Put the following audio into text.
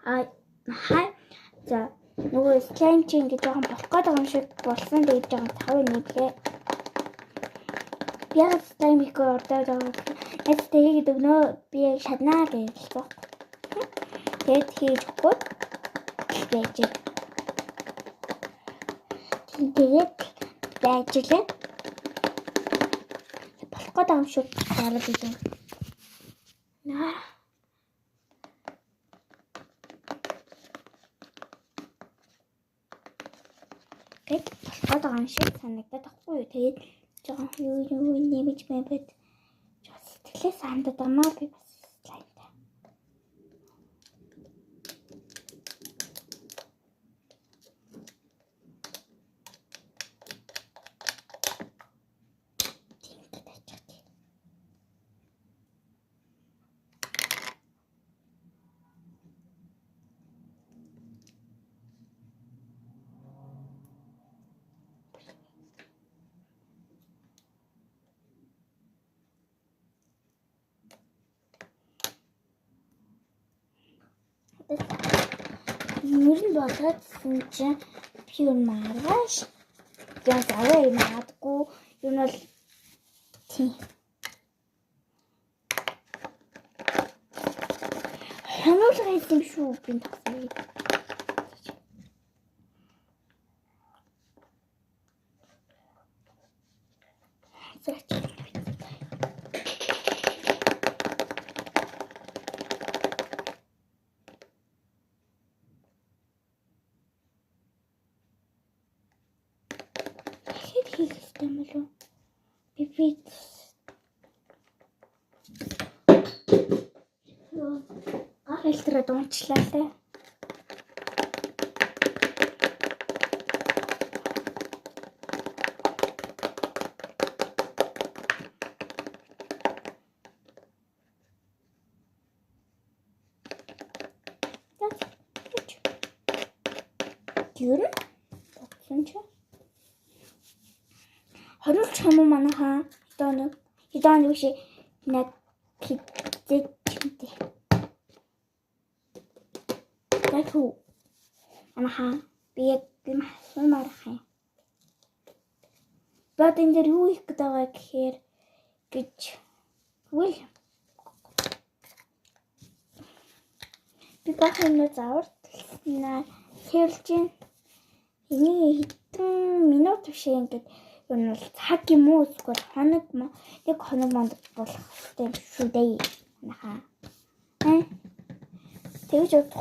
А хаа за нөгөө slime чи ингэж жоохон болох гээд байгаа юм шиг болсон. Тэгээд жоохон цав нэглээ. Би яг slime хийхгүй ордоод байгаа. Найзтай хийгээд өгнө. Би яг шаднаа гэж хэлсэн. Тэгээд хийж өгөхгүй байж. Тэгээд байж лээ. Болох гээд байгаа юм шиг гараад идэв. Наа. Гэт болох гээд байгаа юм шиг санагдаад байхгүй юу. Тэгээд жоохон юу юу нэмж мэбэд жоохон сэтгэлээ сандаад байгаа би бас slime-тай. Тингээд ачих тий. Ер нь болгоодсэн чинь би юу маргааш яа заваа юм магадгүй ер нь бол тийм хонуулга хийсэн юм шүү би тагсаа. За Хэд хийх ёстой юм болов? Би гар хэлтрээд унчлаа лээ. Ер нь бодсон чи хориулч юм уу манайхаа хэдэн хоног биш нэг хизээ чимтэй. Тэхүү. Манайхаа би яг юм асуумаар ах юм. Бод энэ дээр юу хийх гээд байгаа гэхээр гэж үл би бах юм заавартлснаа цэвэрлж гин. Энийг хэдэн минут биш ингээд ер нь бол цаг юм уу эсвэл хоног нэг хоног монд болох хэрэгтэй юм шүү дээ. Манайхаа. Тэгж бодох